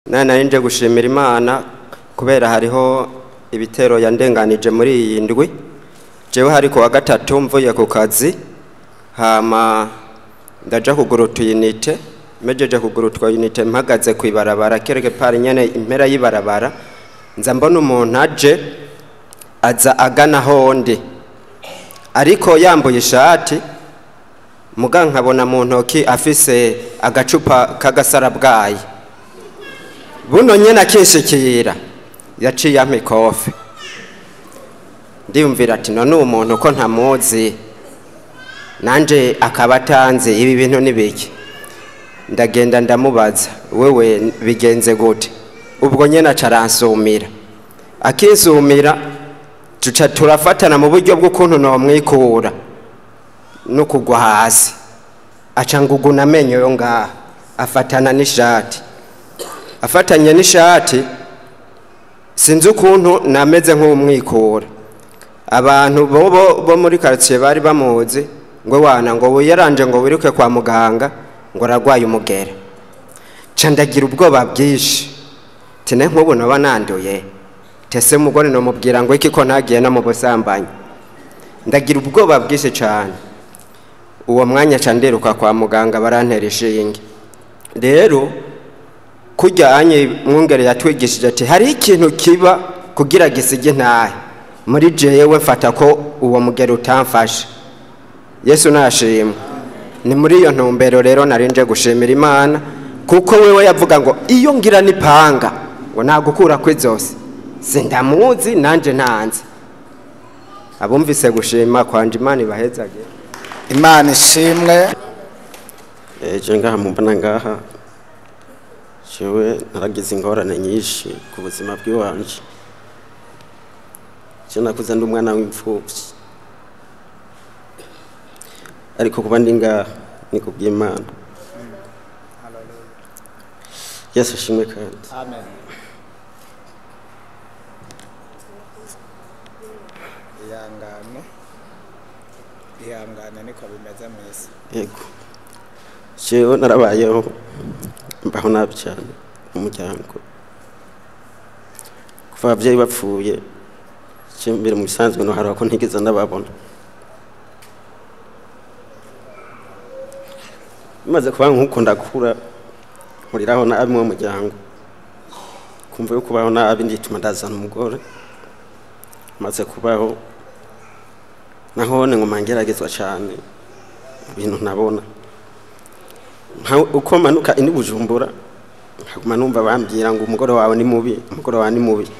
Nari nje gushimira Imana kubera hariho ibitero yandenganije muri iyi ndwi. Jewe hari kuwa gatatu mvuye ku kazi, hama ndaja kugura utuyinite, mejeje kugura utuyinite mpagaze kw'ibarabara kereke pari nyene impera y'ibarabara, nza mbona umuntu aje aza agana hondi ariko yambuye ishati, muga nkabona mu ntoki afise agacupa k'agasarabwayi. Buno nyene akinshikira yaciye ampa ikofe. Ndiyumvira ati none uwo muntu ko ntamuzi nanje akaba atanze, ibi bintu ni biki? Ndagenda ndamubaza, wewe bigenze gute? Ubwo nyene aca aransumira, akinsumira tuca turafatana mu buryo bw'ukuntu nomwikura no kugwa hasi, aca nguguna amenyo yo ngaha, afatana n'ishati, afatanye n'ishati sinzi ukuntu nameze nk'umwikura. Abantu bobo bo muri quartier bari bamuzi ngo wana ngo wiyaranje ngo wiruke kwa muganga ngo aragwaye umugera. Ca ndagira ubwoba bwinshi, tene nk'ubu noba nanduye, tese umugore nomubwira ngo iki ko ntagiye no mu busambanyi. Ndagira ubwoba bwinshi cane. Uwo mwanya ca ndiruka kwa muganga barantera ishinge. Rero kurya anye mwungere yatwigishije ati hari ikintu kiba kugira gisige ntahe muri jewe, mfata ko uwo mugera utamfashe. Yesu nashimwe. Ni muri iyo ntumbero rero narinje gushimira Imana, kuko wewe yavuga ngo iyo ngira nipanga ngo nagukura kwizose, sindamuzi nanje ntanze. Abumvise gushima kwanje Imana ibahezage. Imana ishimwe. Eje ngaha mumbona ngaha, jewe naragize ingorane nyinshi ku buzima bw'iwanje. Je nakuze ndi umwana w'imfuvyi, ariko kuba ndi ngaha ni kubw'Imana. Yesu ashimwe kandi. Amen. Ihangane, ihangane niko bimeze mw'isi. Yego, jewe narabayeho mbaho nabi cyane mu muryango. Kuva abavyeyi bapfuye, je mbere mu bisanzwe no harako ntigeze ndababona. Maze kuba nkuko ndakura nkuriraho nabi mu muryango, kumva yo kubaho nabi ndituma ndazana umugore. Maze kubaho nahone ngoma ngeragezwa cyane ibintu nabona uko manuka ini Bujumbura, nkaguma numva bambwira ngo umugore wawe ni mubi, umugore wawe ni mubi.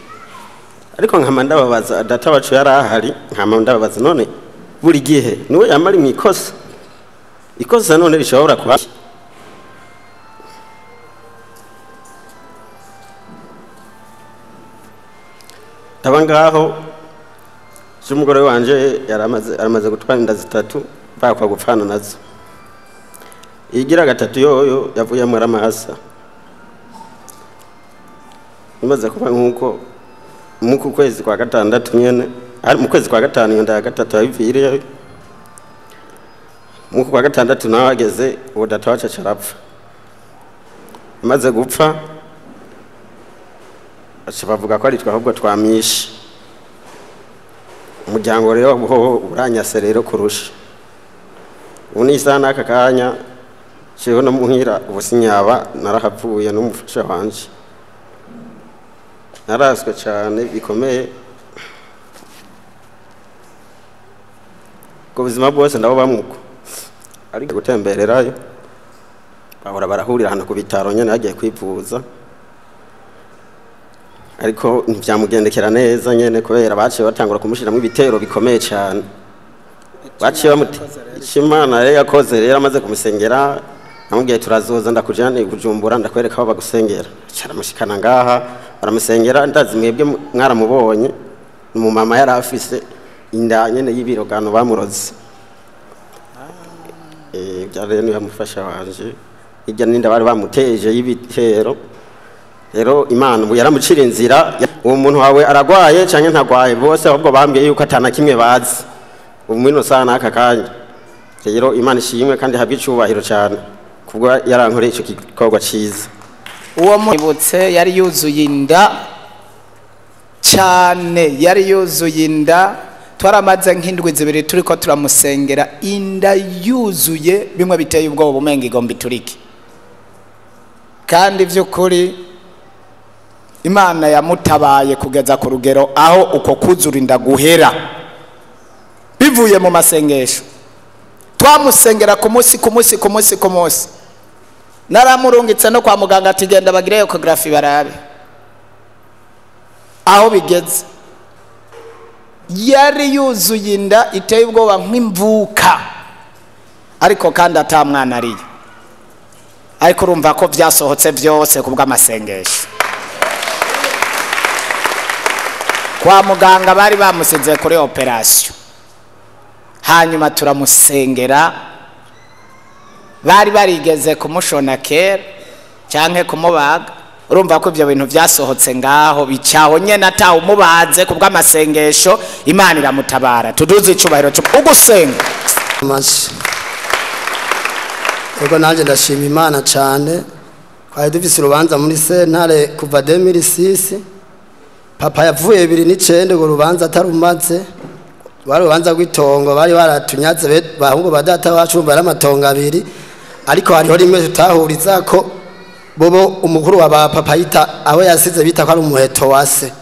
Ariko nkama ndababaza, data wacu yarahari, nkama ndababaza none buri gihe niwe yamara mu ikosa, ikosa none rishobora kuba ndaba ngaho. Umugore wanje yaramaze gutwara inda zitatu bakwa gupfana nazo. Igira gatatu yoyo yavuyemo aramasa. Imaze kuba nkuko mu kwezi kwa gatandatu nyene, ari mu kwezi kwa gatanu iyo nda ya gatatu yaviriye. Mu kwa gatandatu nawe ageze uwo data wacu aca arapfa. Amaze gupfa aca bavuga ko ari twe ahubwo twamwishe. Umuryango rero ho uranyase rero kurusha. Ubu ni isaha n'aka kanya jewe no muhira ubu sinyaba, narahavuye n'umufasha wanje. Naraswe cyane bikomeye. Ubwo buzima bwose ndabo bamuko ariko gutembererayo bahora barahurira hano ku bitaro nyene yagiye kwivuza, ariko ntibyamugendekera neza nyene kubera baciye batangura kumushiramo ibitero bikomeye cyane. Baciye bamuti Imana rero yakoze rero amaze kumusengera namubwiye turazoza ndakujana Bujumbura ndakwereka aho bagusengera. Caramushikana ngaha baramusengera, ndazi mwebwe mwaramubonye, mu mama yari afise inda nyene y'ibirogano bamuroze. Byari niyo yamufasha wanje hirya n'inda bari bamuteje y'ibitero. Rero Imana ubu yaramucira inzira, uwo muntu wawe aragwaye canke ntagwaye, bose ahubwo bambwiye yuko atana kimwe bazi ubu mwino sana n'aka kanya. Rero Imana ishimwe kandi habwe icubahiro cyane kubwo yarankoreye ico gikorwa ciza. Uwo mwibutse yari yuzuye inda cyane, yari yuzuye inda. Twaramaze nk'indwi zibiri turiko turamusengera, inda yuzuye bimwe biteye ubwoba, umenga igomba iturike. Kandi by'ukuri Imana yamutabaye kugeza ku rugero aho uko kuzura inda guhera bivuye mu masengesho. Twamusengera ku munsi ku munsi ku munsi ku munsi. Naramurungitse no kwa muganga ati genda bagire ecography barabe aho bigeze. Yari yuzuye inda iteye ubwoba nk'imvuka, ariko kandi ata mwana ariyo. Ariko urumva ko byasohotse byose kubw'amasengesho. Kwa muganga bari bamusize kuri operation, hanyuma turamusengera. Bari barigeze kumushona kera canke kumubaga. Urumva ko ibyo bintu byasohotse ngaho bicaho nyene ata umubaze kubw'amasengesho. Imana iramutabara. Tuduze icubahiro cyo ugusenga. Amashi. Ego nanje ndashima Imana cyane. Twari dufise urubanza muri sentare kuva 2006. Papa yavuye 2009 ngo urubanza atarumaze. Rwari urubanza rw'itongo bari baratunyaze bahungu ba data bacu bari amatongo abiri, ariko hariho rimwe tutahuriza ko bobo umukuru wa ba papa yita aho yasize bita ko ari umuheto wase.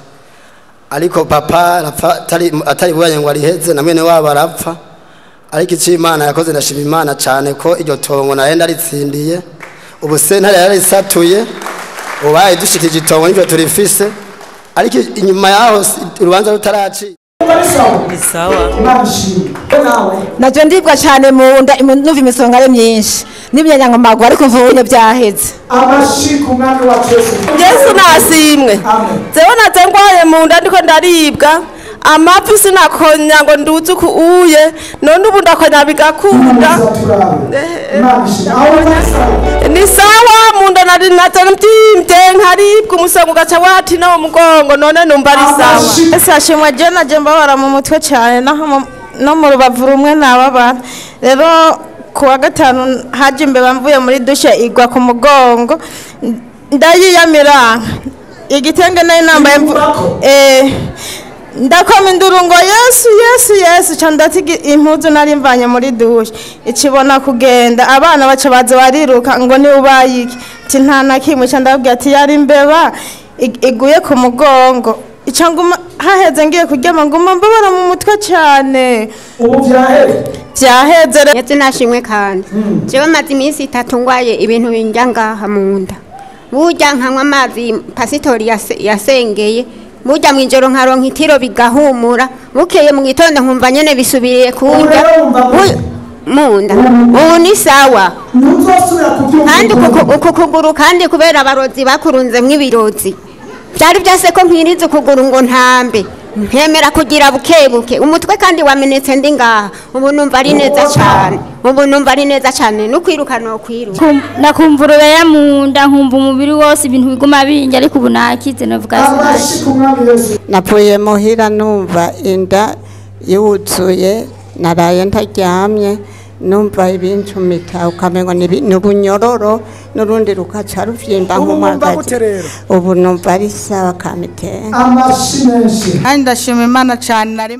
Ariko papa arapfa atari bubanye ngo ariheze na mwene wabo arapfa. Ariko icyo Imana yakoze ndashima Imana cyane ko iryo tongo naye ndaritsindiye. Ubu sentare yararisatuye, ubaye dushikije itongo n'ivyo turifise. Ariko inyuma yaho urubanza rutaraci. Naje ndibwa cyane mu nda, numva imisonga ari myinshi n'imyanyankomagwa, ariko mvunye byaheze. Amashi ku mwami wacu Yesu. Yesu nasimwe. Jewe naje ngwaye mu nda ndiko ndaribwa amavi, sinakonya ngo nduze uku uye, none ubu ndakonya bigakunda. Ni sawa mu nda nari naje mbyimvye nkaribwa umusonga ugaca wati no mu mugongo, none numva ari sawa. Ese ashimwa. Je naje mbabara mu mutwe cyane, naho no mu rubavu rumwe nababara. Rero ku wa gatanu haje imbeba mvuye muri dushe igwa ku mugongo, ndayiyamira igitenge nari nambaye, ndakoma induru ngo Yesu Yesu Yesu, ca ndatiga impuzu nari mvanye muri dushe ikibona kugenda. Abana baca baza bariruka ngo ni ubaye iki, ati nta na kimwe. Ca ndababwira ati yari imbeba iguye ku mugongo. Ica nguma haheze ngiye kuryama nguma mbabara mu mutwe cyane. Ubu vyaheze? Vyaheze. Yesu nashimwe. Kandi jewe maze iminsi itatu ngwaye ibintu binjya ngaha mu nda. Burya nkanywa amazi pasitori yasengeye, burya mw'ijoro nkaronka itiro bigahumura, bukeye mu gitondo nkumva nyene bisubiriye kundya mu nda. Ubu ni sawa. Ntuzosubira kubyumva. Kandi uku kuguru kandi kubera abarozi bakurunzemwo ibirozi, byari byase ko nkwiriza ukuguru ngo ntambe, nkemera kugira buke buke. Umutwe kandi wamenetse ndi ngaha. Ubu numva ari neza cyane, ubu numva ari neza cyane, no kwiruka no kwiruka. Nakumva urubeya mu nda, nkumva umubiri wose ibintu biguma binjya, ariko ubu nakize navuga. Amashi ku mwami Yesu. Navuye muhira numva inda yuzuye, naraye ntaryamye, numva ibincumita ukamengo ni ubunyororo, n'urundi rukaca ruvyimba Ubu wumva nk'umwagazi. gute rero? Ubu numva ari sawa kamitende. Amashi menshi. Kandi ndashima Imana cyane nari